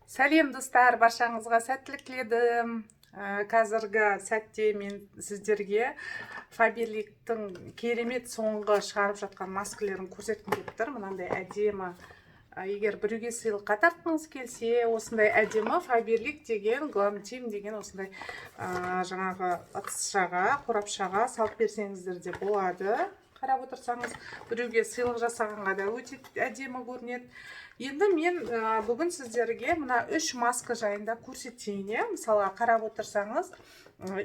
Сәлем, достар! Баршаңызға сәттілік тіледім. Қазіргі сәтте мен сіздерге Фаберликтің керемет соңғы шығарып жатқан маскалерін көрсеткім келіп тұр. Мынандай әдемі, егер біреуге сыйлыққа тартқыңыз келсе, осындай әдемі Фаберлик деген Глам Тим деген осындай жаңағы ыдысшаға, қорапшаға салып берсеңіздер де болады. Қарап отырсаңыз, біреуге сыйлық жасағанға да өте әдемі көрінеді. Енді мен бүгін сіздерге мына үш маска жайында көрсетейін, иә. Мысалға, қарап отырсаңыз,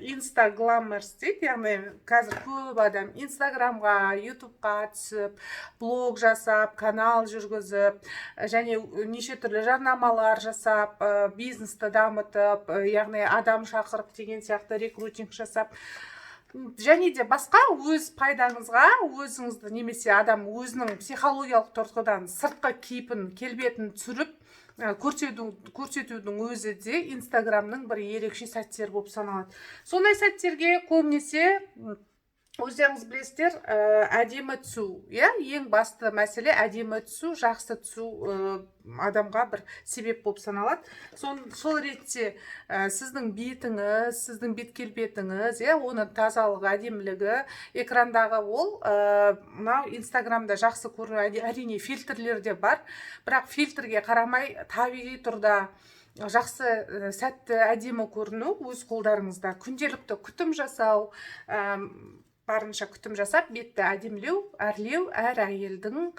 Инста Гламмерс дейді, яғни қазір көп адам Инстаграмға, Ютубқа түсіп, блог жасап, канал жүргізіп және неше түрлі жарнамалар жасап, бизнесті дамытып, яғни адам шақырып деген сияқты, рекрутинг жасап және де басқа өз пайдаңызға өзіңізді немесе адам өзінің психологиялық тұрғыдан сыртқы кейпін, келбетін түсіріп, көрсетудің өзі де Инстаграмның бір ерекше сәттері болып саналады. Сондай сәттерге көбінесе, өздеріңіз білесіздер, әдемі түсу, иә, ең басты мәселе әдемі түсу, жақсы түсу адамға бір себеп болып саналады. Сол ретте сіздің бетіңіз, сіздің бет келбетіңіз, иә, оның тазалығы, әдемілігі экрандағы ол мынау Инстаграмда жақсы көріну, әрине, фильтрлер де бар, бірақ фильтрге қарамай, табиғи түрде жақсы, сәтті, әдемі көріну өз қолдарыңызда. Күнделікті күтім жасау, барынша күтім жасап, бетті әдемілеу, әрлеу әр әйелдің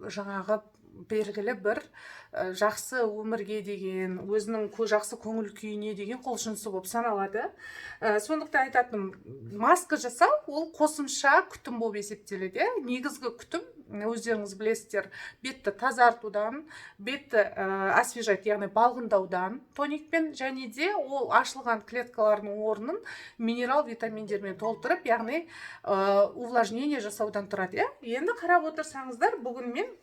жаңағы белгілі бір жақсы өмірге деген, өзінің жақсы көңіл күйіне деген құлшынысы болып саналады. Сондықтан айтатыным, маска жасау ол қосымша күтім болып есептеледі, иә. Негізгі күтім, өздеріңіз білесіздер, бетті тазартудан, бетті освежать, яғни балғындаудан тоникпен және де ол ашылған клеткалардың орнын минерал, витаминдермен толтырып, яғни увлажнение жасаудан тұрады, иә. Енді қарап отырсаңыздар, бүгін мен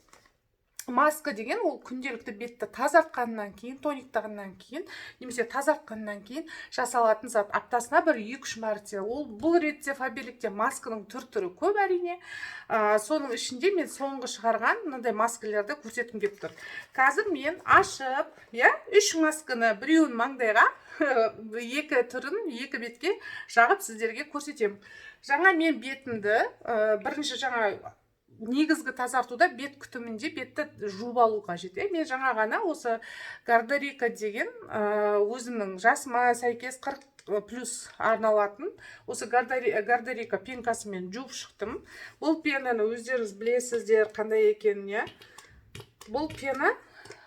маска деген ол күнделікті бетті тазартқаннан кейін, тониктағаннан кейін немесе тазартқаннан кейін жасалатын зат, аптасына бір 2-3 мәрте. Ол бұл ретте Фаберликте масканың түр түрі көп, әрине. Соның ішінде мен соңғы шығарған мынандай маскалерді көрсеткім келіп тұр. Қазір мен ашып, иә, үш масканы, біреуін маңдайға, екі түрін екі бетке жағып, сіздерге көрсетемін. Жаңа мен бетімді бірінші жаңа негізгі тазартуда, бет күтімінде бетті жуып алу қажет, иә. Мен жаңа ғана осы Гардарика деген өзімнің жасыма сәйкес 40 плюс арналатын осы Гардарика пенкасымен жуып шықтым. Бұл пенаны өздеріңіз білесіздер қандай екенін, иә. Бұл пена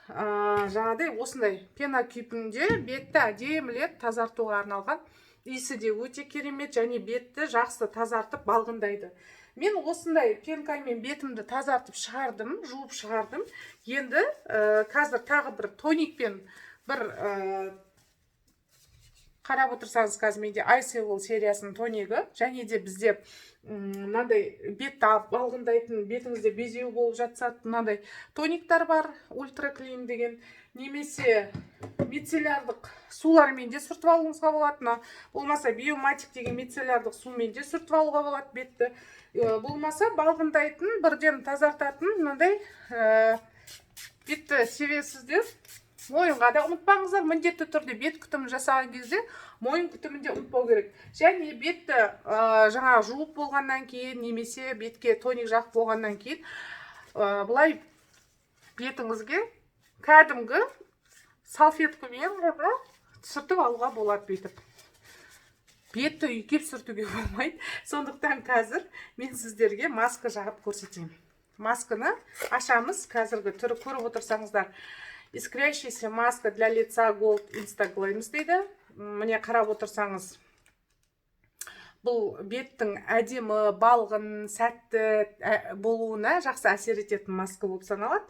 жаңағыдай осындай пена кейпінде бетті әдемілеп тазартуға арналған. Иісі де өте керемет және бетті жақсы тазартып, балғындайды. Мен осындай пенкамен бетімді тазартып шығардым, жуып шығардым. Енді қазір тағы бір тоникпен бір қарап отырсаңыз, қазір менде Айсевел сериясының тонигі және де бізде мынандай бетті балғындайтын, бетіңізде безеу болып жатса, мынандай тониктар бар, Ультра Клин деген, немесе мицеллярдық сулармен де сүртіп алуыңызға болады. Мына болмаса Биоматик деген мицеллярдық сумен де сүртіп алуға болады бетті. Болмаса балғындайтын, бірден тазартатын мынандай бетті себесіздер. Мойынға да ұмытпаңыздар, міндетті түрде бет күтімін жасаған кезде мойын күтімін де ұмытпау керек. Және бетті жаңағы жуып болғаннан кейін немесе бетке тоник жағып болғаннан кейін былай бетіңізге кәдімгі салфеткамен ғана сүртіп алуға болады. Бүйтіп бетті үйкеп сүртуге болмайды. Сондықтан қазір мен сіздерге маска жағып көрсетейін. Масканы ашамыз. Қазіргі түрі, көріп отырсаңыздар, искрящаяся маска для лица Gold Insta Glams дейді. Міне, қарап отырсаңыз, бұл беттің әдемі, балғын, сәтті болуына жақсы әсер ететін маска болып саналады.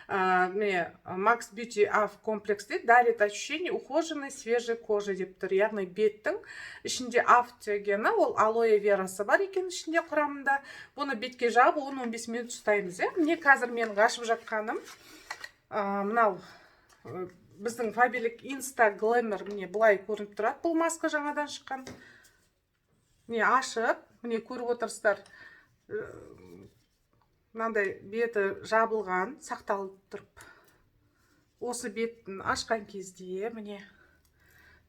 Міне, Max Beauty AF комплекс дейді, дарит ощущение ухоженной, свежей кожи деп тұр. Яғни беттің ішінде AF дегені ол алоэ верасы бар екен ішінде, құрамында. Бұны бетке жағып, 10-15 минут ұстаймыз, иә. Міне, қазір менің ашып жатқаным мынау біздің Фаберлик Инста Глэмер. Міне, былай көрініп тұрады бұл маска, жаңадан шыққан. Міне, ашып, міне, көріп отырсыздар, мынандай беті жабылған, сақталып тұрып. Осы бетін ашқан кезде, міне,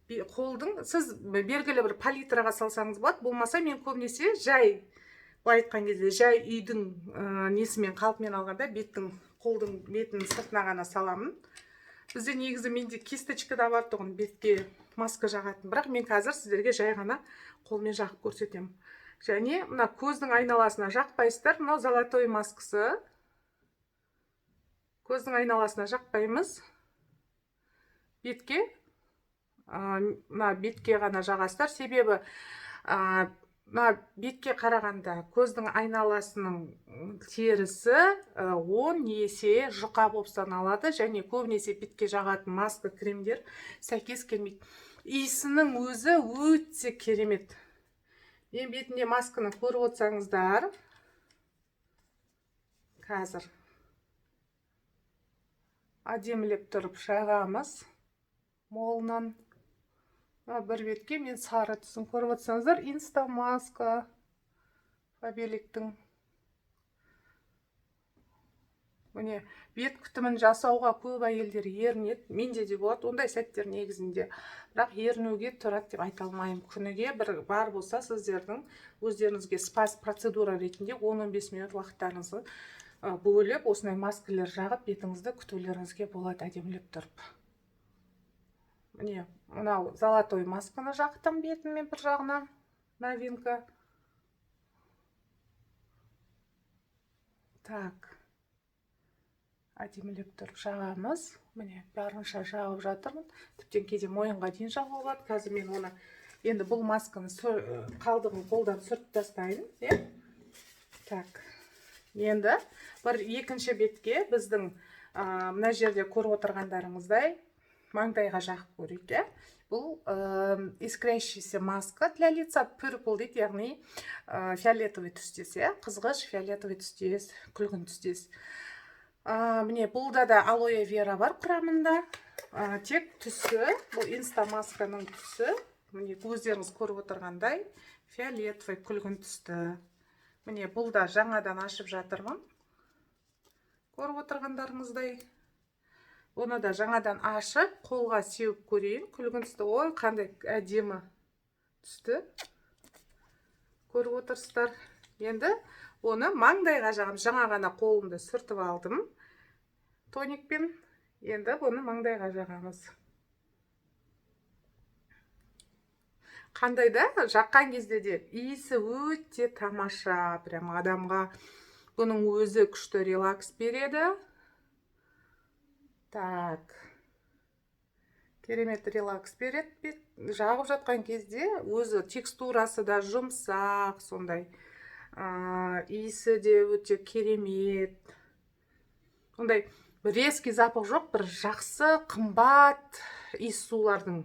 қолдың, сіз белгілі бір палитраға салсаңыз болады, болмаса мен көбінесе жай, былай айтқан кезде, жай үйдің несімен, қалпымен алғанда, беттің, қолдың бетінің сыртына ғана саламын. Бізде негізі, менде кисточка да бар тұғын, бетке маска жағатын, бірақ мен қазір сіздерге жай ғана қолмен жағып көрсетемін. Және мына көздің айналасына жақпайсыздар. Мынау золотой маскасы, көздің айналасына жақпаймыз. Бетке, мына бетке ғана жағасыздар, себебі мына бетке қарағанда көздің айналасының терісі 10 есе жұқа болып саналады және көбінесе бетке жағатын маска, кремдер сәйкес келмейді. Иісінің өзі өте керемет. Мен бетінде масканы көріп отырсаңыздар, қазір әдемілеп тұрып жағамыз молынан. Мына бір бетке мен сары түсін, көріп отырсаңыздар, инста маска Фаберликтің. Міне, бет күтімін жасауға көп әйелдер ерінеді, менде де болады ондай сәттер негізінде, бірақ ерінуге тұрады деп айта алмаймын. Күніге бір бар болса, сіздердің өздеріңізге спа процедура ретінде 10-15 минут уақыттарыңызды бөліп, осындай маскалар жағып, бетіңізді күтулеріңізге болады әдемілеп тұрып. Міне, мынау золотой масканы жақтым бетіме бір жағына, новинка. Так, әдемілеп тұрып жағамыз. Міне, барынша жағып жатырмын, тіптен кейде мойынға дейін жағуға болады. Қазір мен оны енді, бұл масканы қалдығын қолдан сүртіп тастайын, иә. Так, енді бір екінші бетке біздің мына жерде көріп отырғандарыңыздай, маңдайға жағып көрейік, иә. Бұл искрящийся маска для лица purple дейді, яғни фиолетовый түстес, иә, қызғыш фиолетовый түстес, күлгін түстес. Міне, бұлда да алоэ вера бар құрамында. Тек түсі, бұл инста масканың түсі, міне, өздеріңіз көріп отырғандай, фиолетовый, күлгін түсті. Міне, бұл да жаңадан ашып жатырмын, көріп отырғандарыңыздай. Бұны да жаңадан ашып, қолға сеуіп көрейін. Күлгін түсті. Ой, қандай әдемі түсті, көріп отырсыздар. Енді оны маңдайға жағамын. Жаңа ғана қолымды сүртіп алдым тоникпен. Енді бұны маңдайға жағамыз. Қандай да жаққан кезде де иісі өте тамаша, прям адамға бұның өзі күшті релакс береді. Так, керемет релакс береді. Бет жағып жатқан кезде өзі текстурасы да жұмсақ сондай, иісі де өте керемет. Ондай резкий запах жоқ, бір жақсы қымбат иіс сулардың,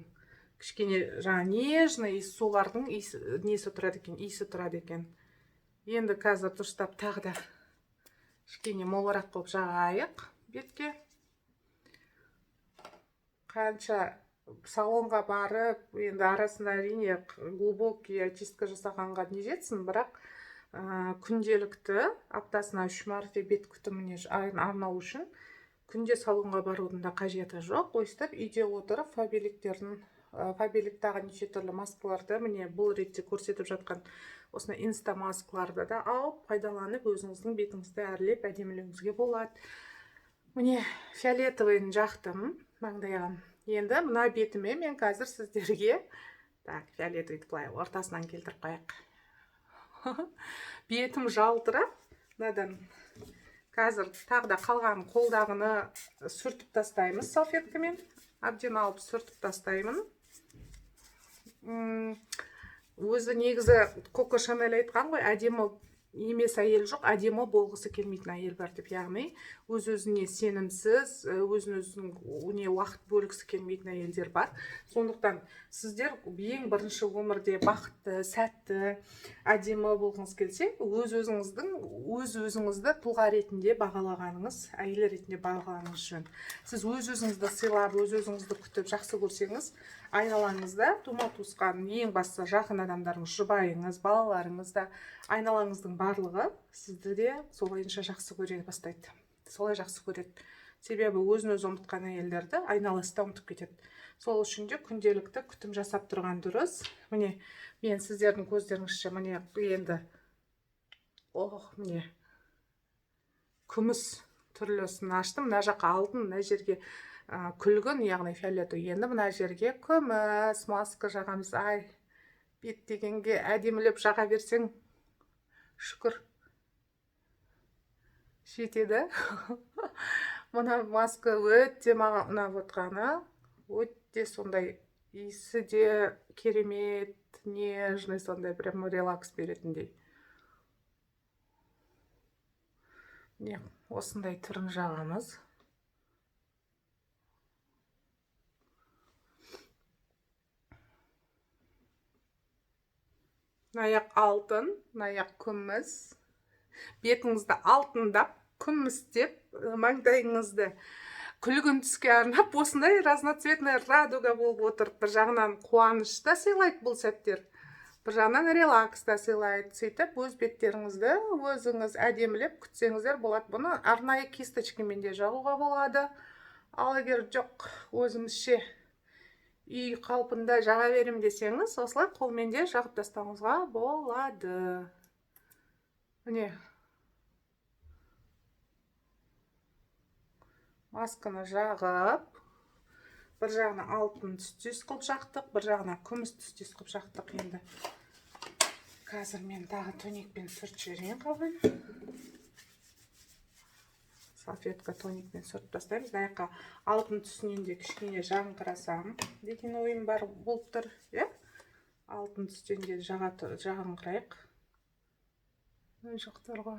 кішкене жаңа нежный иіс сулардың несі тұрады екен, иісі тұрады екен. Енді қазір дұрыстап тағы да кішкене молырақ қылып жағайық бетке. Қанша салонға барып, енді арасында, әрине, глубокий очистка жасағанға не жетсін, бірақ күнделікті аптасына үш мәрте бет күтіміне арнау үшін күнде салонға барудың да қажеті жоқ. Өйстіп үйде отырып Фаберликтердің, Фаберликтағы неше түрлі маскаларды, міне, бұл ретте көрсетіп жатқан осындай инста маскаларды да алып, пайдаланып, өзіңіздің бетіңізді әрлеп, әдемілеуіңізге болады. Міне, фиолетовыйын жақтым маңдайға. Енді мына бетіме мен қазір сіздерге, так, фиолетовыйды былай ортасынан келтіріп қояйық. Бетім жалтырап мынадан. Қазір тағы да қалған қолдағыны сүртіп тастаймыз салфеткамен, әбден алып сүртіп тастаймын. Өзі негізі Коко Шанель айтқан ғой: «Әдемі емес әйел жоқ, әдемі болғысы келмейтін әйел бар», — деп. Яғни өз өзіне сенімсіз, өзін өзінің не уақыт бөлгісі келмейтін әйелдер бар. Сондықтан сіздер ең бірінші өмірде бақытты, сәтті, әдемі болғыңыз келсе, өз өзіңізді тұлға ретінде бағалағаныңыз, әйел ретінде бағалағаныңыз жөн. Сіз өз өзіңізді сыйлап, өз өзіңізді күтіп, жақсы көрсеңіз, айналаңызда тума туысқан, ең бастысы жақын адамдарыңыз, жұбайыңыз, балаларыңыз да, айналаңыздың барлығы сізді де солайынша жақсы көре бастайды, солай жақсы көреді. Себебі өзін өзі ұмытқан әйелдерді айналасы да ұмытып кетеді. Сол үшін де күнделікті күтім жасап тұрған дұрыс. Міне, мен сіздердің көздеріңізше міне енді ох, міне күміс түрлісін аштым. Мына жаққа алтын, мына жерге күлгін, яғни фиолетовый. Енді мына жерге күміс маска жағамыз. Ай, бет дегенге әдемілеп жаға берсең, шүкір, жетеді. Мына маска өте маған ұнап отқаны, өте сондай иісі де керемет, нежный, сондай прям релакс беретіндей. Міне, осындай түрін жағамыз. Мына аяқ алтын, мына аяқ күміс. Бетіңізді алтындап, күмістеп, маңдайыңызды күлгін түске арнап, осындай разноцветная радуга болып отырып, бір жағынан қуаныш та сыйлайды бұл сәттер, бір жағынан релакс та сыйлайды. Сөйтіп өз беттеріңізді өзіңіз әдемілеп күтсеңіздер болады. Бұны арнайы кисточкамен де жағуға болады. Ал егер жоқ, өзімізше үй қалпында жаға берем десеңіз, осылай қолмен де жағып тастауыңызға болады. Міне, масканы жағып, бір жағына алтын түстес қылып жақтық, бір жағына күміс түстес қылып жақтық. Енді қазір мен тағы тоникпен сүртіп жіберейін қалған. Салфетка тоникпен сүртіп тастаймыз. Мына жаққа алтын түсінен де кішкене жағыңқырасам деген ойым бар болып тұр, иә? Алтын түстен де жағыңқырайық. Мына жақтарға.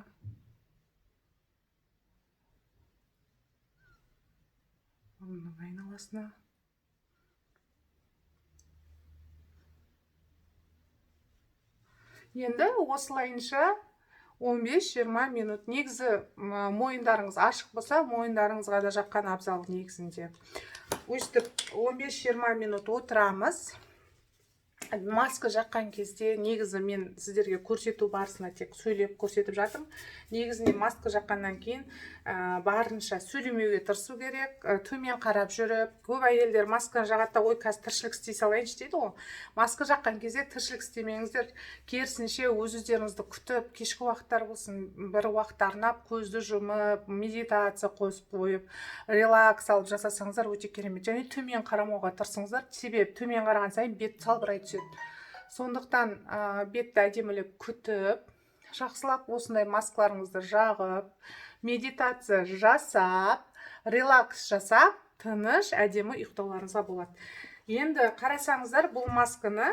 Мұрынның айналасына. Енді осылайынша 15-20 минут. Негізі мойындарыңыз ашық болса, мойындарыңызға да жаққан абзал негізінде. Өстіп 15-20 минут отырамыз. Маска жаққан кезде негізі мен сіздерге көрсету барысында тек сөйлеп көрсетіп жатырмын. Негізінде маска жаққаннан кейін барынша сөйлемеуге тырысу керек, төмен қарап жүріп. Көп әйелдер масканы жағады да, ой, қазір тіршілік істей салайыншы дейді ғой. Маска жаққан кезде тіршілік істемеңіздер, керісінше өз өздеріңізді күтіп, кешкі уақыттар болсын, бір уақыт арнап, көзді жұмып, медитация қосып қойып, релакс алып жасасаңыздар өте керемет. Және төмен қарамауға тырысыңыздар, себебі төмен қараған сайын бет салбырай түседі. Сондықтан бетті әдемілеп күтіп, жақсылап осындай маскаларыңызды жағып, медитация жасап, релакс жасап, тыныш, әдемі ұйықтауларыңызға болады. Енді қарасаңыздар, бұл масканы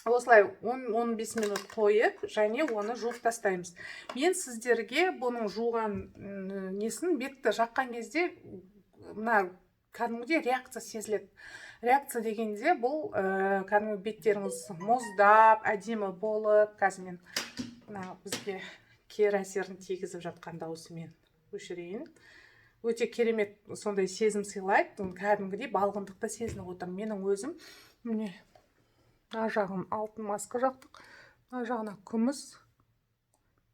осылай 10-15 минут қойып, және оны жуып тастаймыз. Мен сіздерге бұның жуған несін, бетті жаққан кезде мына кәдімгідей реакция сезіледі. Реакция дегенде бұл кәдімгі беттеріңіз мұздап, әдемі болып, қазір мен мына бізге кері әсерін тигізіп жатқан дауысымен өшірейін. Өте керемет сондай сезім сыйлайды. Кәдімгідей балғындықты сезініп отырмын. Менің өзім міне мына жағын алтын маска жақтық, мына жағына күміс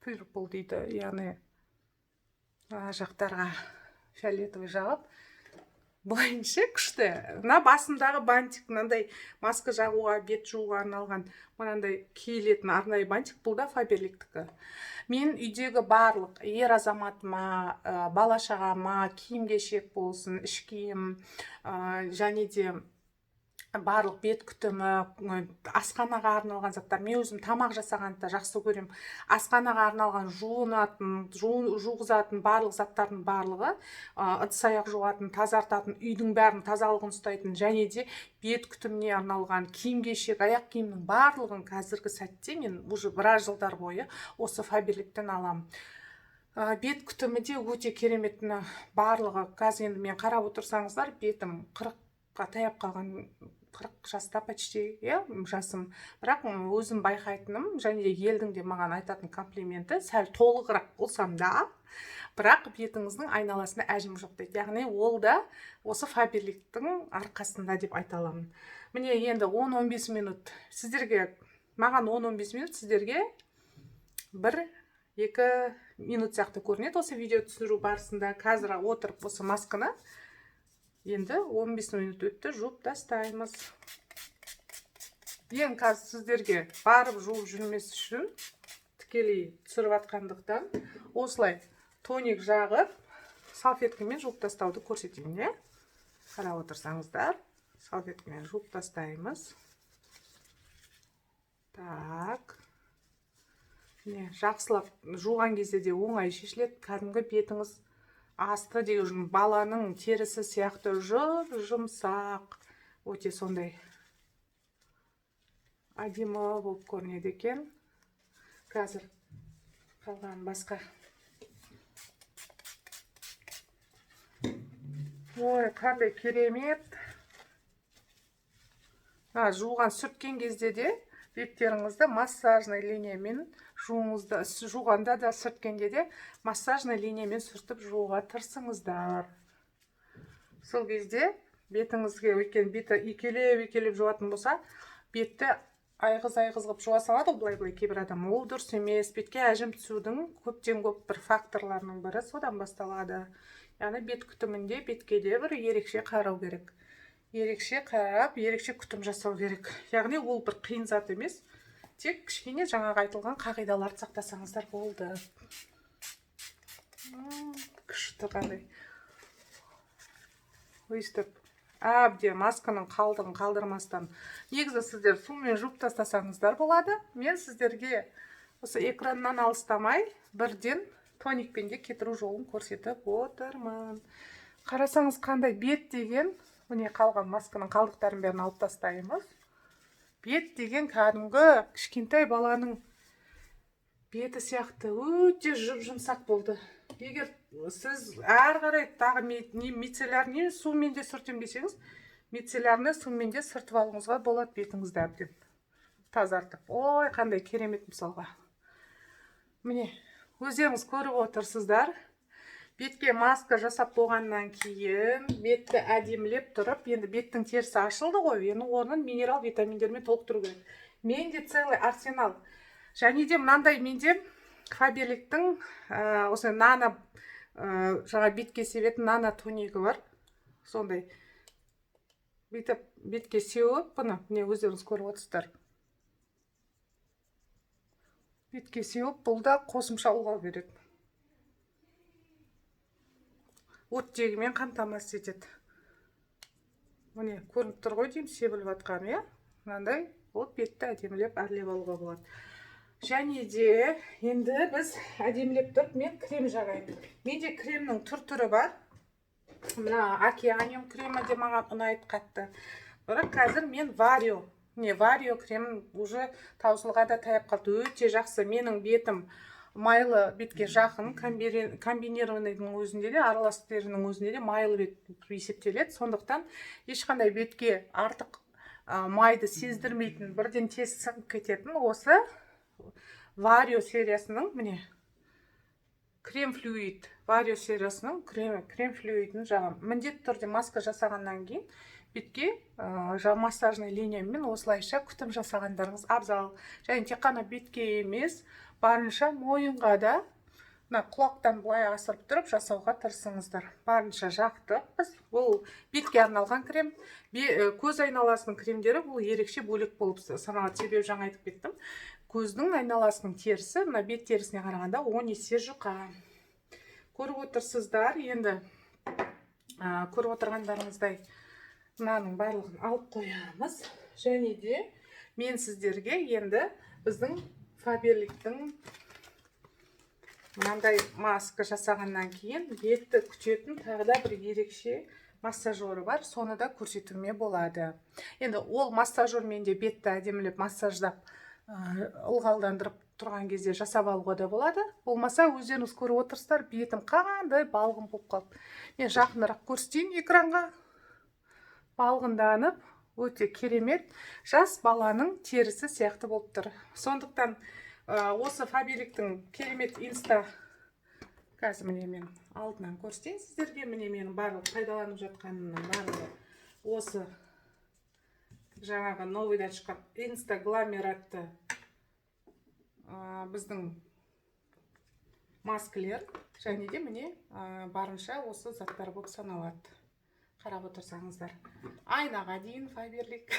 пурпл дейді, яғни мына жақтарға фиолетовый жағып, былайынша күшті. Мына басымдағы бантик, мынандай маска жағуға, бет жууға арналған мынандай киілетін арнайы бантик, бұл да Фаберликтікі. Мен үйдегі барлық ер азаматыма, бала шағама, киім кешек болсын, іш киім, және де барлық бет күтімі, асханаға арналған заттар. Мен өзім тамақ жасағанды да жақсы көремін. Асханаға арналған жуынатын, жуғызатын барлық заттардың барлығы, ыдыс аяқ жуатын, тазартатын, үйдің бәрін тазалығын ұстайтын, және де бет күтіміне арналған киім кешек, аяқ киімнің барлығын қазіргі сәтте мен уже біраз жылдар бойы осы Фаберликтен аламын. Бет күтімі де өте керемет, мына барлығы. Қазір енді мен қарап отырсаңыздар, бетім 40-қа таяп қалған, 40 жаста почти, иә, жасым. Бірақ өзім байқайтыным, және де елдің де маған айтатын комплименті, сәл толығырақ болсам да, бірақ бетіңіздің айналасында әжім жоқ дейді. Яғни ол да осы Фаберликтің арқасында деп айта аламын. Міне енді 10-15 минут сіздерге, маған 10-15 минут, сіздерге 1-2 минут сияқты көрінеді осы видео түсіру барысында. Қазір отырып осы масканы енді 15 минут өтті, жуып тастаймыз. Ең қазір сіздерге барып жуып жүрмес үшін, тікелей түсіріп жатқандықтан, осылай тоник жағып, салфеткамен жуып тастауды көрсетейін, иә. Қарап отырсаңыздар, салфеткамен жуып тастаймыз. Так, міне, жақсылап жуған кезде де оңай шешіледі. Кәдімгі бетіңіз асты деген баланың терісі сияқты жұп жұмсақ, өте сондай әдемі болып көрінеді екен. Қазір қалған басқа. Ой, қандай керемет! Жуған, сүрткен кезде де беттеріңізді массажный линиямен жуыңызды. Жуғанда да, сүрткенде де массажный линиямен сүртіп жууға тырысыңыздар. Сол кезде бетіңізге, өйткені беті үйкелеп үйкелеп жуатын болса, бетті айғыз айғыз қылып жуа салады ғой былай былай кейбір адам. Ол дұрыс емес. Бетке әжім түсудің көптен көп бір факторларының бірі содан басталады. Яғни бет күтімінде бетке де бір ерекше қарау керек, ерекше қарап, ерекше күтім жасау керек. Яғни ол бір қиын зат емес, тек кішкене жаңағы айтылған қағидаларды сақтасаңыздар болды. Күшті қандай! Өйстіп әбден масканың қалдығын қалдырмастан, негізі сіздер сумен жуып тастасаңыздар болады. Мен сіздерге осы экраннан алыстамай, бірден тоникпен де кетіру жолын көрсетіп отырмын. Қарасаңыз, қандай бет деген! Міне, қалған масканың қалдықтарын бәрін алып тастаймыз. Бет деген кәдімгі кішкентай баланың беті сияқты өте жұп жұмсақ болды. Егер сіз әрі қарай тағы не мицеллярный сумен де сүртемін десеңіз, мицеллярный сумен де сүртіп алуыңызға болады бетіңізді әбден тазартып. Ой, қандай керемет! Мысалға, міне, өздеріңіз көріп отырсыздар. Бетке маска жасап болғаннан кейін бетті әдемілеп тұрып, енді беттің терісі ашылды ғой, енді орнын минерал, витаминдермен толықтыру керек. Менде целый арсенал. Және де мынандай менде Фаберликтің осы нано, жаңа бетке себетін нано тонигі бар. Сондай бүйтіп бетке сеуіп, бұны, міне, өздеріңіз көріп отырсыздар, бетке сеуіп, бұл да қосымша ылғал береді, оттегімен қамтамасыз етеді. Міне, көрініп тұр ғой деймін себіліп жатқаны, иә. Мынандай болып бетті әдемілеп әрлеп алуға болады. Және де енді біз әдемілеп тұрып мен крем жағайын. Менде кремнің түр түрі бар. Мына Океаниум кремі де маған ұнайды қатты, бірақ қазір мен Варио, не, Варио кремін уже таусылға да таяп қалды. Өте жақсы. Менің бетім майлы бетке жақын, комбинированныйдың өзінде де, аралас терінің өзінде де майлы бет есептеледі. Сондықтан ешқандай бетке артық майды сездірмейтін, бірден тез сіңіп кететін осы Варио сериясының, міне, крем флюид, Варио сериясының крем флюидін жағамын. Міндетті түрде маска жасағаннан кейін бетке массажный линиямен осылайша күтім жасағандарыңыз абзал. Және тек қана бетке емес, барынша мойынға да, мына құлақтан былай асырып тұрып жасауға тырысыңыздар. Барынша жақтық біз. Бұл бетке арналған крем. Көз айналасының кремдері бұл ерекше бөлек болып саналады, себебі жаңа айтып кеттім, көздің айналасының терісі мына бет терісіне қарағанда 10 есе жұқа. Көріп отырсыздар енді, көріп отырғандарыңыздай, мынаның барлығын алып қоямыз. Және де мен сіздерге енді біздің Фаберликтің мынандай маска жасағаннан кейін бетті күтетін тағы да бір ерекше массажеры бар, соны да көрсетуіме болады. Енді ол массажермен де бетті әдемілеп массаждап, ылғалдандырып тұрған кезде жасап алуға да болады. Болмаса, өздеріңіз көріп отырсыздар, бетім қандай балғын болып қалды. Мен жақынырақ көрсетейін экранға. Балғынданып, өте керемет, жас баланың терісі сияқты болып тұр. Сондықтан осы Фаберликтің керемет инста, қазір, міне, мен алдынан көрсетейін сіздерге. Міне, менің барлық пайдаланып жатқанымның барлығы осы жаңағы новыйдан шыққан Инста Гламер атты біздің Маскілер және де, міне, барынша осы заттар болып саналады. Қарап отырсаңыздар, айнаға дейін Фаберлик.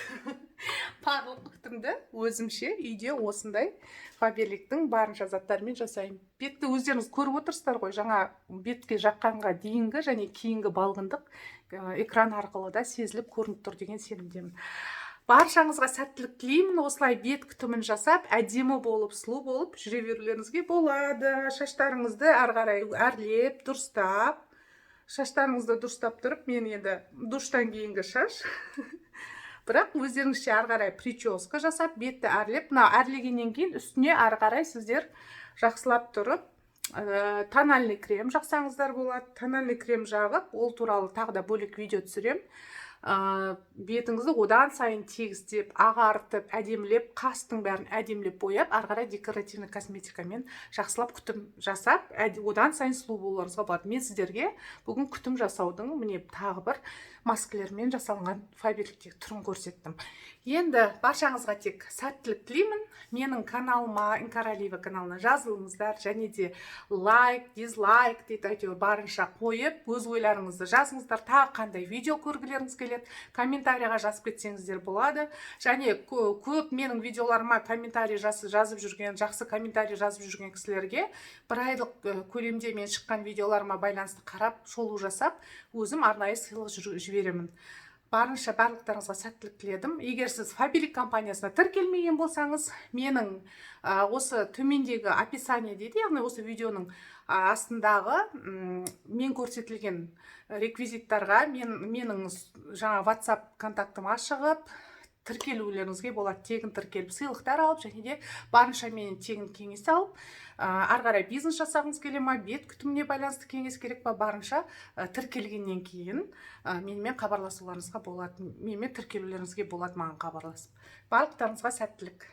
Барлық күтімді өзімше үйде осындай Фаберликтің барынша заттарымен жасаймын. Бетті өздеріңіз көріп отырсыздар ғой, жаңа бетке жаққанға дейінгі және кейінгі балғындық экран арқылы да сезіліп, көрініп тұр деген сенімдемін. Баршаңызға сәттілік тілеймін. Осылай бет күтімін жасап, әдемі болып, сұлу болып жүре берулеріңізге болады. Шаштарыңызды ары қарай әрлеп, дұрыстап, шаштарыңызды дұрыстап тұрып, мен енді душтан кейінгі шаш, бірақ өздеріңізше ары қарай прическа жасап, бетті әрлеп, мына әрлегеннен кейін үстіне ары қарай сіздер жақсылап тұрып тональный крем жақсаңыздар болады. Тональный крем жағып, ол туралы тағы да бөлек видео түсіремін. Бетіңізді одан сайын тегістеп, ағартып, әдемілеп, қастың бәрін әдемілеп бояп, ары қарай декоративный косметикамен жақсылап күтім жасап, одан сайын сұлу болуларыңызға болады. Мен сіздерге бүгін күтім жасаудың, міне, тағы бір маскілермен жасалған Фаберликтегі түрін көрсеттім. Енді баршаңызға тек сәттілік тілеймін. Менің каналыма, Инкар Алиева каналына жазылыңыздар және де лайк, дизлайк дейді, әйтеуір барынша қойып, өз ойларыңызды жазыңыздар. Тағы қандай видео көргілеріңіз келеді, комментарийға жазып кетсеңіздер болады. Және көп менің видеоларыма комментарий жазып жүрген, жақсы комментарий жазып жүрген кісілерге бір айлық көлемде мен шыққан видеоларыма байланысты қарап, шолу жасап, өзім арнайы сыйлық жіберемін. Барынша барлықтарыңызға сәттілік тіледім. Егер сіз Фаберлик компаниясына тіркелмеген болсаңыз, менің осы төмендегі описание дейді, яғни осы видеоның астындағы мен көрсетілген реквизиттарға менің жаңа WhatsApp контактыма шығып, тіркелулеріңізге болады. Тегін тіркеліп, сыйлықтар алып және де барынша менен тегін кеңес алып, ары қарай бизнес жасағыңыз келе ма, бет күтіміне байланысты кеңес керек па, барынша тіркелгеннен кейін менімен хабарласуларыңызға болады, менімен тіркелулеріңізге болады, маған хабарласып. Барлықтарыңызға сәттілік!